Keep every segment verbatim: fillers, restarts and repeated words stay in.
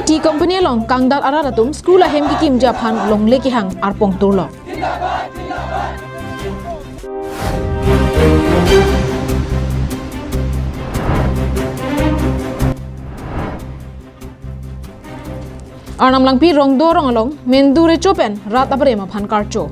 Tea Company along kangdat arat atum school ahem kekimji aphan longle kehang arpong turlo. Arnam Langpi Rongdo arong along mendu recho pen rat abarem aphan karcho.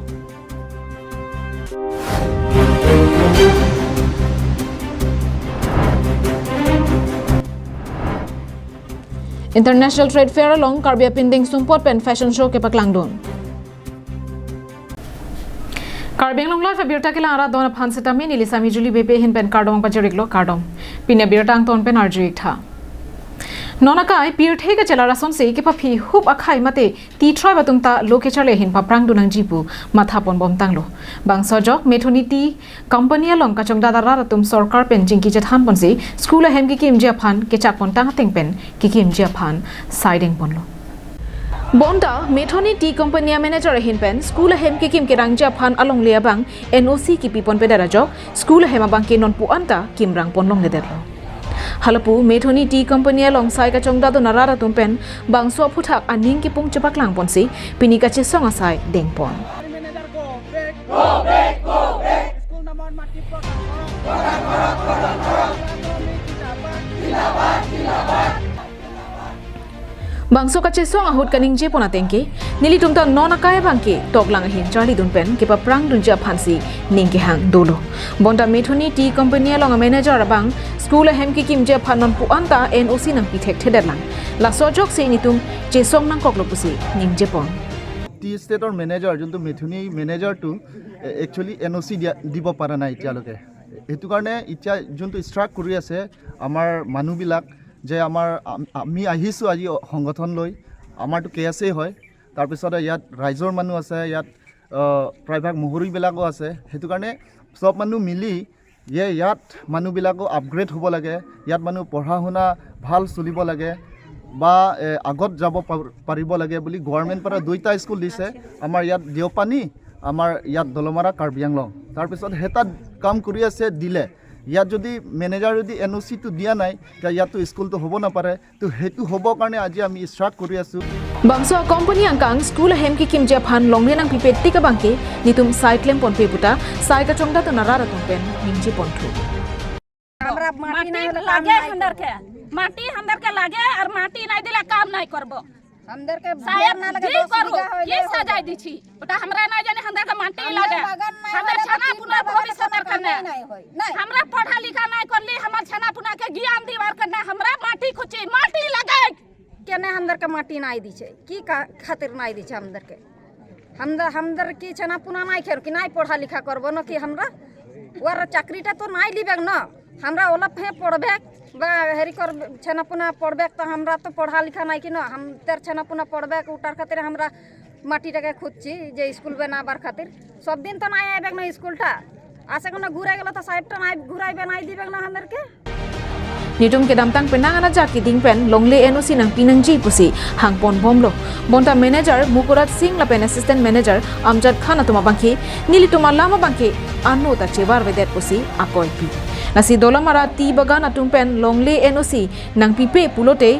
International Trade Fair along Karbi apindeng sumpot pen fashion show kepaklangdun. Karbi Anglong Live abirta kelang arat don aphan sitame neli Sami Julie Beypi ahin pen kardom pajirlo, kardom. Pini abirta angton pen arju-ik tha. Non akai pirthe kachelar asonsi kepaphi hup akhai mate tea tribe atum ta lo kecharli ahin paprangdun nangji pu matha ponbom tanglo. Bangso ajok Methoni Tea Company along kachongdat arat atum sorkar pen chingki chethan ponsi school ahem kekimji aphan kechak pontang ateng pen kekimji aphan saideng ponlo. Bonta Methoni Tea Company a manager ahin pen school ahem kekim kerangji aphan alongle abang N O C kepi ponpedet ajok school ahem abangke nonpu anta kimrang pon longledetlo. Halapu Methoni Tea Company along sai kachongdadun arat atum pen bangso aphuthak aning kepung chepaklang ponsi pini kachesong asai dengpon. Bangso kachesong ahut kaningje pon atengke, nelitum ta non akai abangke toklang ahin charlidun pen kepaprangdunji aphansi ning kehang dolo. Bonta Methoni Tea Company along a manager abang school ahem kekimji aphan nonpu anta N O C nangpi thekthedetlang. Laso ajoksi netum chesong nangkoklo pusi ningje pon. Tea Estate or manager, যোনটো মেথনি মেনেজাৰটো, এ, actually N অ' চি দিয়া, দিব পৰা নাই এতিয়ালৈকে। সেইটো কাৰণে এতিয়া যোনটো ষ্ট্ৰাইক কৰি আছে আমাৰ মানুহবিলাক, যে আমাৰ আম-, আমি আহিছোঁ আজি সংগঠন লৈ, আমাৰতো কে এছ এ হয়, তাৰপিছতে ইয়াত ৰাইজৰ মানুহ আছে, ইয়াত, আহ, প্ৰায়ভাগ মহুৰীবিলাকো আছে। সেইটো কাৰণে চব মানুহ মিলি যে ইয়াত মানুহবিলাকো আপগ্ৰেড হ'ব লাগে, ইয়াত মানুহ পঢ়া শুনা ভাল চলিব লাগে বা, এ, আগত যাব পাৰ-, পাৰিব লাগে বুলি গভৰ্ণমেণ্ট পৰা দুইটা স্কুল দিছে। আমাৰ ইয়াত দেওপানী, আমাৰ ইয়াত দলমাৰা কাৰ্বি আংলং। তাৰপিছত সেই তাত কাম কৰি আছে, দিলে। ইয়াত যদি মেনেজাৰ যদি এন অ' চিটো দিয়া নাই, তেতিয়া ইয়াততো স্কুলটো হ'ব নাপাৰে। তো সেইটো হ'বৰ কাৰণে আজি আমি ষ্ট্ৰাইক কৰি আছোঁ। Bangso company angkang school ahem kekimji aphan longle nangpipe tik abangke netum sai klem ponpe puta sai kachongdadun arat atum pen ningje ponthu. हमरा माटी माटी नहीं होले काम लागे नहीं अंदर करबो। के, माटी अंदर के लागे और माटी नहीं दिला काम नहीं करबो। अंदर के साहेब, बिहार ना लगे जी दस करू, बीघा होले की हो सजा जाए। दी छी? ওটা আমরা না জানি, আমাদেরকে মাটি আমরা লাগে। বাগান নাই আমাদের হলে ছানা তো পুনা তিনটা বাগান ভবিষ্যতের আছে, কারণে। নাই, নাই হয়, নাই। আমরা পড়া লিখা নাই করলি, আমার ছানা পুনাকে জ্ঞান দিবার কারণে আমরা মাটি খুঁজি, মাটি লাগে। কেনে আমাদেরকে মাটি নাই দিছে? কি কা-, খাতির নাই দিছে আমাদেরকে? আমরা, আমাদের কি ছানা পুনা নাই খের কি নাই পড়া লিখা করবো না কি আমরা? ওর চাকরিটা তো নাই লিবেক না। আমরা ওলা ফে পড়বেক বা হেরি কর ছানা পুনা পড়বেক, তো আমরা তো পড়া লিখা নাই কি না? আমাদের ছানা পুনা পড়বেক, ওটার খাতিরে আমরা মাটিটাকে খুঁজছি যে স্কুল বানাবার খাতির। সব দিন তো নাই আইবেক না স্কুলটা। আসে কোনো ঘুরে গেল তো সাহেবটা নাই ঘুরাইবে, নাই দিবেক না আমাদেরকে। Netum kedamtang penang anajak keding pen longle N O C nangpi nangji pusi hang ponbomlo. Bonta manager Mukurat Singh lapen assistant manager Amjad Khan atum abangke nelitum alam abangke ano ta chevarvedet pusi akoipi. Lasi Dolamara tea bagan atum pen longle N O C nangpipe pulote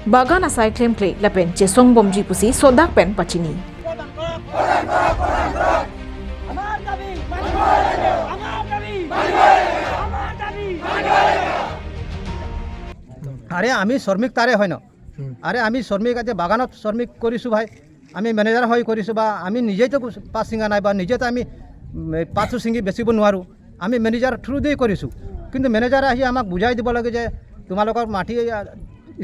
bagan asai klemkle lapen chesongbomji pusi sodak pen pachini. আৰে আমি শ্ৰমিক তাৰে হয় ন? আৰে আমি শ্ৰমিক, আজি বাগানত শ্ৰমিক কৰিছোঁ ভাই, আমি মেনেজাৰ হৈ কৰিছোঁ বা আমি নিজেইতো পাত ছিঙা নাই বা নিজেতো আমি, উম, এই পাতটো ছিঙি বেচিব নোৱাৰোঁ, আমি মেনেজাৰ থ্ৰুদিয়েই কৰিছোঁ। কিন্তু মেনেজাৰে আহি আমাক বুজাই দিব লাগে যে তোমালোকৰ মাটি, আ,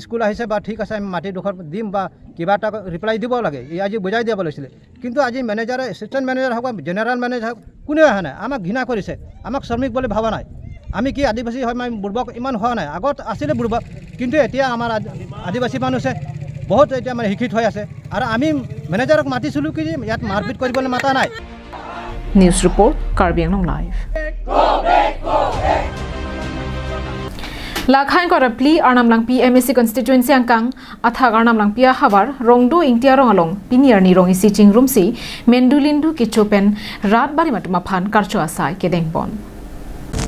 স্কুল আহিছে বা ঠিক আছে, আমি মাটিডোখৰ দিম বা কিবা এটা ৰিপ্লাই দিব লাগে, এই আজি বুজাই দিব লাগিছিলে। কিন্তু আজি মেনেজাৰে, এছিষ্টেণ্ট মেনেজাৰ হওক বা জেনেৰেল মেনেজাৰ হওক, কোনেও অহা নাই, আমাক ঘৃণা কৰিছে, আমাক শ্ৰমিক বুলি ভবা নাই। আমি কি আদিবাসী হয়, আমি বুৰ্বক ইমান হোৱা নাই, আগত আছিলে বুৰ্বক, কিন্তু এতিয়া আমাৰ আদ-, আদিবাসী মানুহে বহুত এতিয়া মানে শিক্ষিত হৈ আছে। আৰু আমি মেনেজাৰক মাতিছিলোঁ কি ইয়াত মাৰপিট কৰিবলৈ মাতা নাই। News report, Karbi Anglong Live. Lakhai kora pli Arnam Langpi M A C constituency angkang athak Arnam Langpi ahavar Rongdo Ingti arong along pini arni rong isi chingrumsi mendu lindu kecho pen rat barim atum aphan karcho asai kedengpon.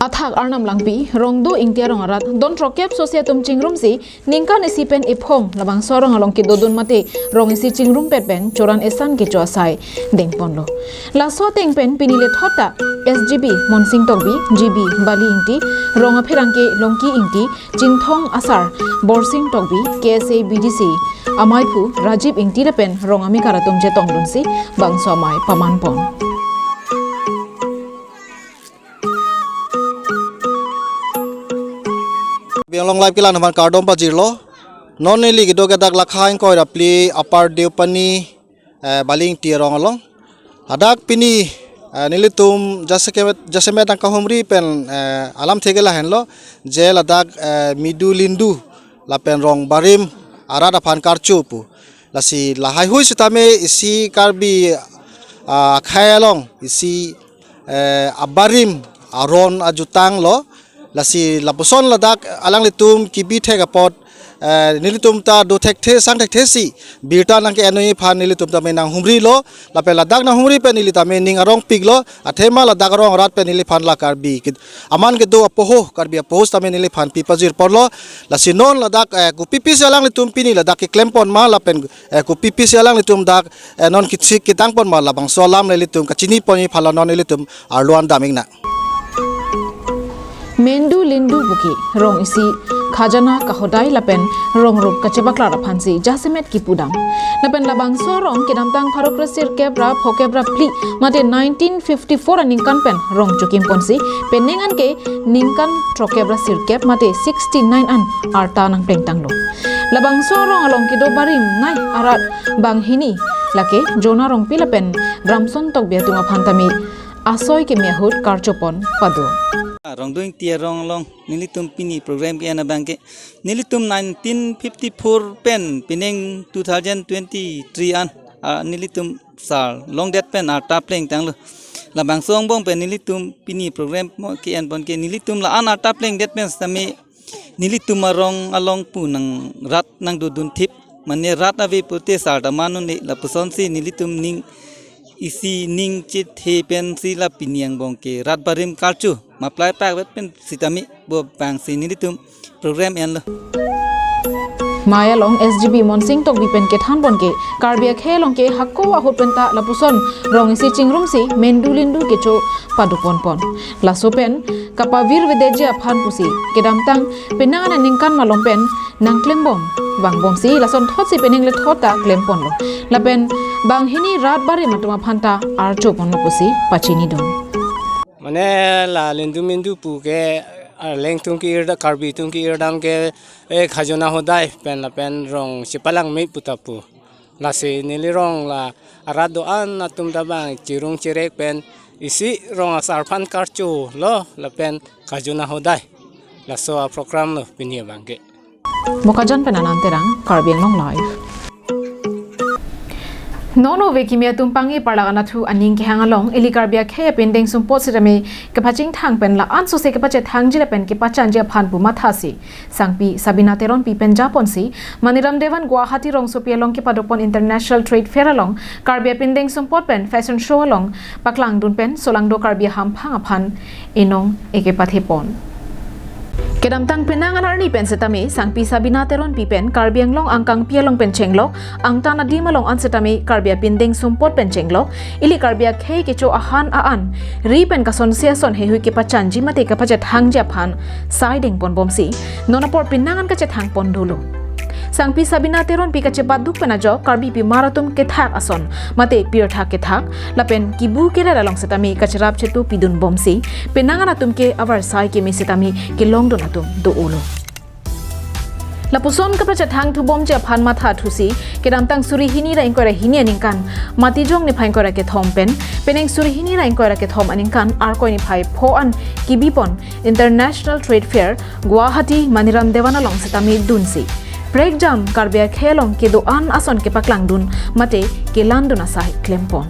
Athak Arnam Langpi, Rongdo Ingti arong arat don throkkep sosi atum chingrumsi ningkan isi pen ephong labangso arong along kedodun mate rong isi chingrumpet pen choran esan kecho asai dengponlo. Laso ateng pen pini lethot ta S G B Monsing Tokbi, G B Bali Ingti, rong apherangke Longki Ingti, Chinthong Asar Borsing Tokbi, K S A B D C amaiphu Rajiv Ingti lapen rong amekar atum chetongdunsi bangso amei pamanpon. Karbi Anglong Live kelang aphan kardom pajirlo. Non neli kedo ke dak lakha ingkoi ra phli Upper Deopani, eh, Bali Ingti arong along. Ladak pini, eh, nelitum jasemet, jasemet nangkahumri pen, eh, alamthe ke lahenlo, je ladak, eh, medu lindu lapen rong barim arat aphan karcho pu. Lasi lahaihui sitame isi Karbi, ah, akhei along isi, eh, abarim aron ajutanglo. Lasi lapuson ladak alanglitum kebi thek apot, eh, nelitum ta do thekthe sang thekthesi birta nangke-enji aphan nelitum tame nanghumrilo. Lapen ladak nanghumri pen neli tame ning arongpiklo. Athema ladak arong arat pen neliphan la Karbi kit-, aman kedo apoho, Karbi apoho tame neliphan pi pajirponlo. Lasi non ladak, eh, kopipisi alanglitum pini ladak keklemponma lapen, eh, kopipisi alanglitum dak, eh, non kechik ketangponma labangso alam nelitum kachiniponji aphanlo non nelitum arlo-an dam-iknang. Medu lindu puke rong isi khajana kahodai lapen rong rup kachepaklar aphansi jasemet kipudam. Lapen labangso arong kedamtang pharo kre sirkep ra phokep ra phli mate nineteen fifty-four aningkan pen rong chokimponsi penang an ke ningkan throkkep ra sirkep mate sixty-nine an arta nangplengtanglo. Labangso arong along kedo barim nei arat banghini lake Jona Rongpi lapen Ramson Tokbi atum aphan tame asoi keme ahut karchopon pado. Rongdo Ingti arong along nelitum pini program ke-en abangke nelitum nineteen fifty-four pen penang two thousand twenty-three an, ah, nelitum sar longdet pen arta plengtanglo. Labangso angbong pen nelitum pini program mo ke-enpon ke nelitum la-an arta plengdet pen sitame nelitum arong along pu nang rat nangdodun thip. Mane rat ave pute sar ta manun-e lapusonsi nelitum ning isi ning chethe pensi la pini angbong ke rat barim karcho maplai pakvet pen sitame bo bangsi nelitum program enlo. Amei along S G B Monsing Tokbi pen kethanpon ke Karbi akhei along ke hako ahut pen ta lapuson rong isi chingrumsi medu lindu kecho padoponpon. Laso pen kapavirvedeji aphan pusi kedamtang penang an aningkan malom pen nangklembom vangbomsi lasonthotsi penang lethot ta klemponlo. Lapen banghini rat barim atum aphan ta archoponlo pusi pachinidun. Mane la lindu medu puke, ah, Arleng atum ke-irdam, Karbi atum ke-irdam ke, eh, khajana hodai pen lapen rong chepalangme pu ta pu. Lasi neli rong la arat do-an atum ta bang chirung chirek pen isi rong asar aphan karcholo lapen khajana hodai. Laso aprogram lo pini abangke. Bokajan pen Anand Terang, Karbi Anglong Live. Non ove kimi atum pangni parlak anatthu aning kehang along ili Karbi akhei apindeng sumpot sitame kepachingthang pen la-an sose kepachethangji lapen kepachanji aphan pu mathasi Sangpi Sabina Teronpi pen japonsi Maniram Dewan Guwahati rongsopi along kepadopon International Trade Fair along Karbi apindeng sumpot pen fashion show along paklangdun pen solangdo Karbi ahamphang aphan enong eke pathepon. Kedamtang penang an arni pen setame Sangpi Sabina Teronpi pen Karbi Anglong angkangpi along pen chenglok, angtan adim along an setame Karbi apindeng sumpot pen chenglok, ili Karbi akhei kecho ahan a-an ri pen kasonse ason heihui kepachanji mate kapachethangji aphan sai dengponbomsi non apor penang an kachethangpon dolo. Sangpi Sabina Teronpi kachepaduk pen ajok Karbi pimar atum kethak ason mate pirtha kethak lapen kibu keler along setame kacherap chetu pidunbomsi penang an atum ke avarsai keme setame kelongdun atum do-olo. Lapuson kapachethang thubomji aphan mathathusi kedamtang suri hini ra ingkoi ra hini aningkan Matijong niphai ingkoi ra kethom pen penang suri hini ra ingkoi ra kethom aningkan Arkoi niphai pho an kibipon International Trade Fair Guwahati Maniram Dewan along setame dunsi prekjam Karbi akhei along kedo-an ason kepaklangdun mate kelandun asai klempon.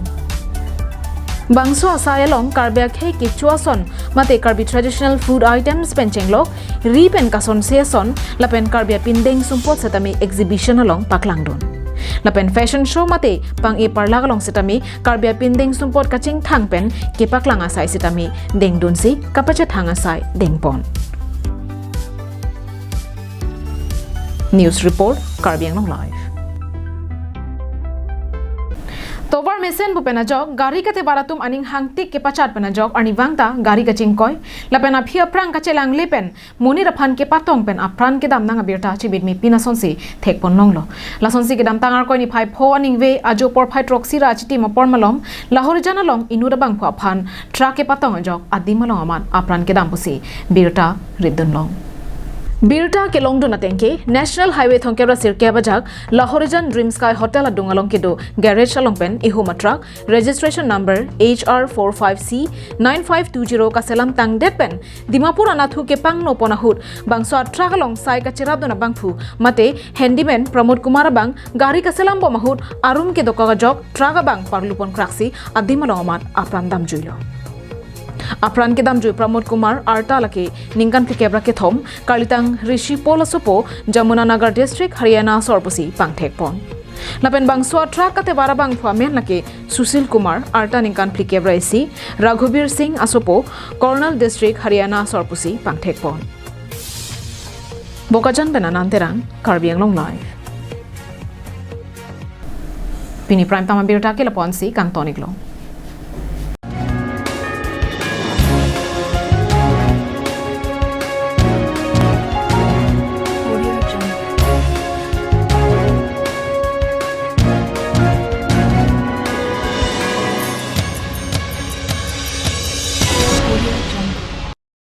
Bangso asai along Karbi akhei kecho ason mate Karbi traditional food items pen chenglok, ri pen kasonse ason lapen Karbi apindeng sumpot setame exhibition along paklangdun. Lapen fashion show mate pang-e parlak along sitame Karbi apindeng sumpot kachingthang pen kepaklang asai sitame dengdunsi kapachethang asai dengpon. News report, Karbi Anglong Live. Tovar mesen pu pen ajok gari katevar atum aning hangtik kepachat pen ajok arnivang ta gari kachingkoi lapen aphi aphrang kachelangle pen monit aphan kepatong pen apran kedam nang abirta chibit me pin asonsi thekpon longlo. Lasonsi kedamtang Arkoi niphai pho aningve ajo porphai throksi ra achitim apor malom Lahorijan along inut abangphu aphan truck kepatong ajok adim along amat apran kedam pusi birta ritdun long. Birta kelongdun atengke National Highway thomkep ra sirkep ajak Lahorijan Dream Sky Hotel adung along kedo garage along pen ihum a truck registration number H R four five C nine five two zero kaselam tangdet pen Dimapur anatthu kepangno pon ahut bangso a truck along sai kacherapdun abangphu mate handyman Pramod Kumar abang gari kaselam bom ahut arum kedokok ajok truck abang parlu pon kraksi adim along amat apran damjuilo. Apran kedamjui Pramod Kumar arta lake ningkan phlikep ra kethom, karlitang Rishi Paul asopo, Jamuna Nagar District, Haryana asor pusi pangthekpon. Lapen bangso a truck katevar abangphu amen lake Sushil Kumar, arta ningkan phlikep ra isi, Raghubir Singh asopo, Kurnool District, Haryana asor pusi pangthekpon. Bokajan pen Anand Terang, Karbi Anglong Live. Pini prime time abirta ke lapu-ansi kangton-iklo.